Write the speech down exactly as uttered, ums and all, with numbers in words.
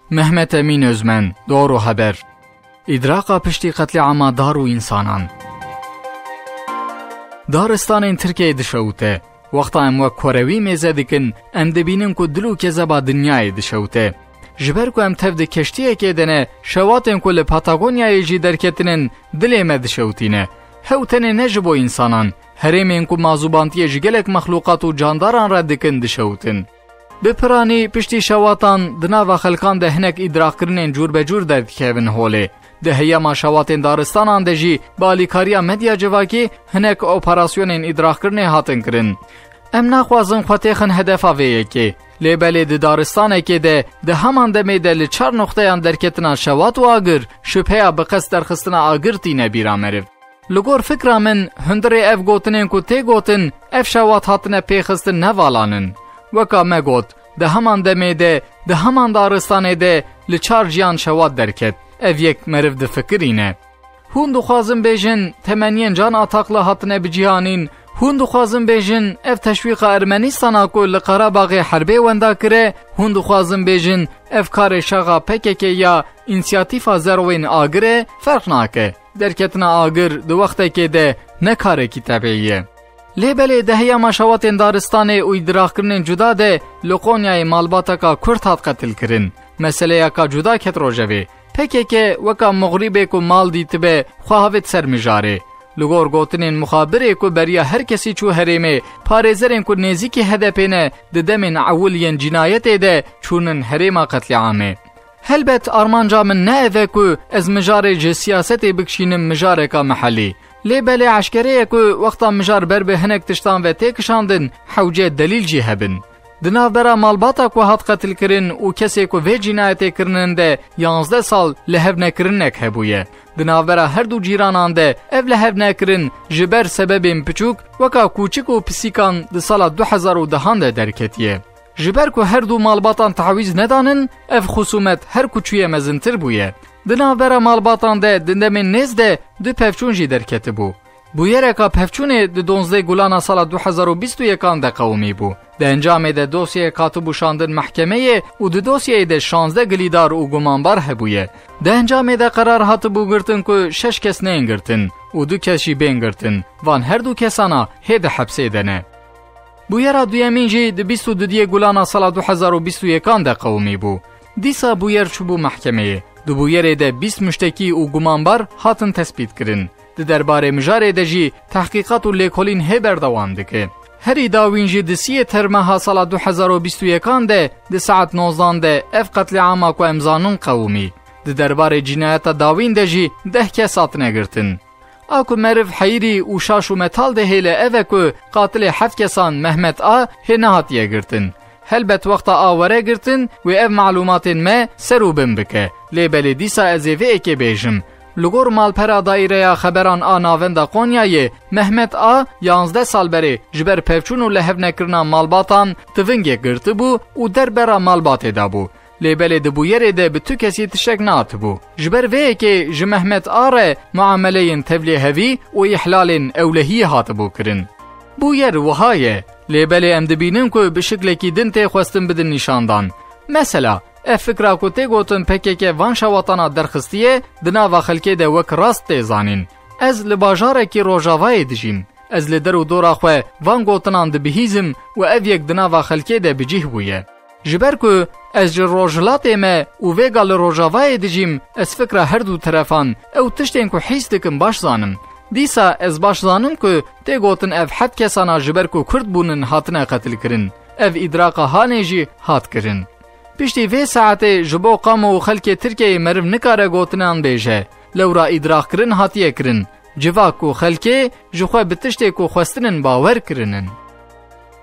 Mehmet Emîn Özmen, Doğru Haber. Îdraqa piştî qetlîama dar û însanan. Daristanên Tirkiyeyê dişewite. Wexta em wek korewî mêze dikin, em dibînin ku dil û kezeba dinyayê dişewite. Ji ber ku em tev di keştiyekê de ne, şewatên ku li Patagonyayê jî derketinin, dilê me dişewtîne. Hew tenê ne ji bo însanan, herêmên ku mazûbantiyê ji gelek mexlûqat û candaran re dikin, dişewtin. Bi piranî piştî şewatan di nava xelkan de hinek îdraqkirinên cûrbecûr derdikevin holê. Di heyama şewatên daristanan de jî bi alîkariya medya civakî hinek operasyonên îdraqkirinê hatin kirin. Em naxwazin xwe têxin hedefa vê yekê. Lê belê di daristanekê de, di heman demê de li çar noxteyan derketina şewat û agir, şibheya bi qest derxistina agir tîne bîra meriv. Li gor fikra min, hundirê ev gotinên ku tê gotin, ev şewat hatine pêxistin ne vala nin. Weka me got, di heman demê de, di heman daristanê de li çar ciyan şewat derket. Ev yek meriv difikirîne. Hûn dixwazin bêjin, temeniyên Can Ataklı hatine bicihanîn, hûn dixwazin bêjin, ev teşwîqa Ermenîstana ku li Qerebaxê herbê wenda kire, hûn dixwazin bêjin, ev karê şaxa P K K ya, însiyatîfa zerwên agir e, ferq nake. Derketina agir di wextekê de ne karekî tebîî ye. Lê belê di heyama şewatên daristanê û îdiraxkirinên cuda de li Qonyayê malbateka Kurd hat qetilkirin. Meseleyeka cuda ket rojevê. P K K weka muxrîbê ku mal dîtibe xwe havêt ser mijarê. Li gor gotinên muxabirê ku beriya her kesî çû herêmê, parêzerên ku nêzîkî H D P'ê ne di demên ewil yên cînayetê de çûnin herêma qetlîamê. Helbet armanca min ne ev e ku ez mijarê ji siyasetê bikişînim mijareka mihellî. Lê belê eşkere ye ku wexta mijar ber bi hinek tiştan ve tê kişandin, hewce delîl jî hebin. Di navbera malbata ku hat qetilkirin û kesê ku vê cînayetê kirinin de yanzdeh sal lihevnekirinek hebûye. Di navbera her du cîranan de ev lihevnekirin ji ber sebebên piçûk, weka kûçik û pisîkan di sala du hezar û dehan de derketiye. Ji ber ku her du malbatan tawîz nedanin, ev xusûmet her ku çûye mezintir bûye. Di navbera malbatan de di demên nêz de du pevçûn jî derketibû. Bûyereka pevçûnê di donzdeh gulana sala du hezar û bîst û yekan de qewimî bû. Di encamê de dosyeyek hatibû şandin mehkemeyê û di dosyeyê de şazdeh gilîdar û gumanbar hebûye. Di encamê de qerar hatibû girtin ku şeş kes nên girtin û du kes jî bên girtin. Van her du kesana hê di hepsê de ne. Bûyera duyemîn jî di bîst û duyê gulana sala du hezar û bîst û yekan de qewimî bû. Dîsa bûyer çûbû mehkemeyê. Di bûyerê de bîst muştekî û gumanbar hatin tespît kirin. Di derbarê mijarê de jî tehqîqat û lêkolîn hê berdewam dike. Herî dawîn jî di siyê termeha sala du hezar û bîst û yekan de di saet nozdan de ev qetlîama ku em zanin qewimî. Di derbarê cînayeta dawîn de jî deh kes hatine girtin. A ku meriv heyirî û şaş û metal dihêle ev e ku qatilê heft kesan Mehmet A hê nehatiye girtin. Helbet wexta A were girtin, wê ev malûmatên me ser û bin bike. Lê belê dîsa ez ê vê êkê bêjim. Li gor malpera Daîreya Xeberan a Navenda Qonyayê, Mehmet A, yanzdeh sal berê ji ber pevçûn û lihevnekirina malbatan tivingê girtibû û derbera malbatê dabû. Lê belê di bûyerê de bi tu kesî tiştek nehatibû. Ji ber vê yekê ji Mehmet A re muameleyên tevlîhevî û îhlalên ewlehiyê hatibû kirin. Bûyer wiha ye, lê belê em dibînin ku bi şiklekî din tê xwestin bidin nîşandan. Mesela, ev fikra ku tê gotin P K K van şewatana derxistiye, di nava xelkê de wek rast tê zanîn. Ez li bajarekî Rojavayê dijîm. Ez li der û dora xwe van gotinan dibihîzim û ev yek di nava xelkê de bi cih bûye. Ji ber ku ez ji rojhilatê me û vêga li Rojavayê dijîm, ez fikra her du terefan, ew tiştên ku hîs dikim baş zanim. Dîsa ez baş zanim ku tê gotin ev heft kesana ji ber ku Kurd bûnin hatine qetilkirin. Ev îdraqa hanê jî hat kirin. Piştî vê saetê ji bo qamo û xelkê Tirkiyeyê meriv nikare gotinan bêje. Lewra îdraqkirin hatiye kirin. Civak û xelkê ji xwe bi tiştê ku xwestinin bawer kirinin.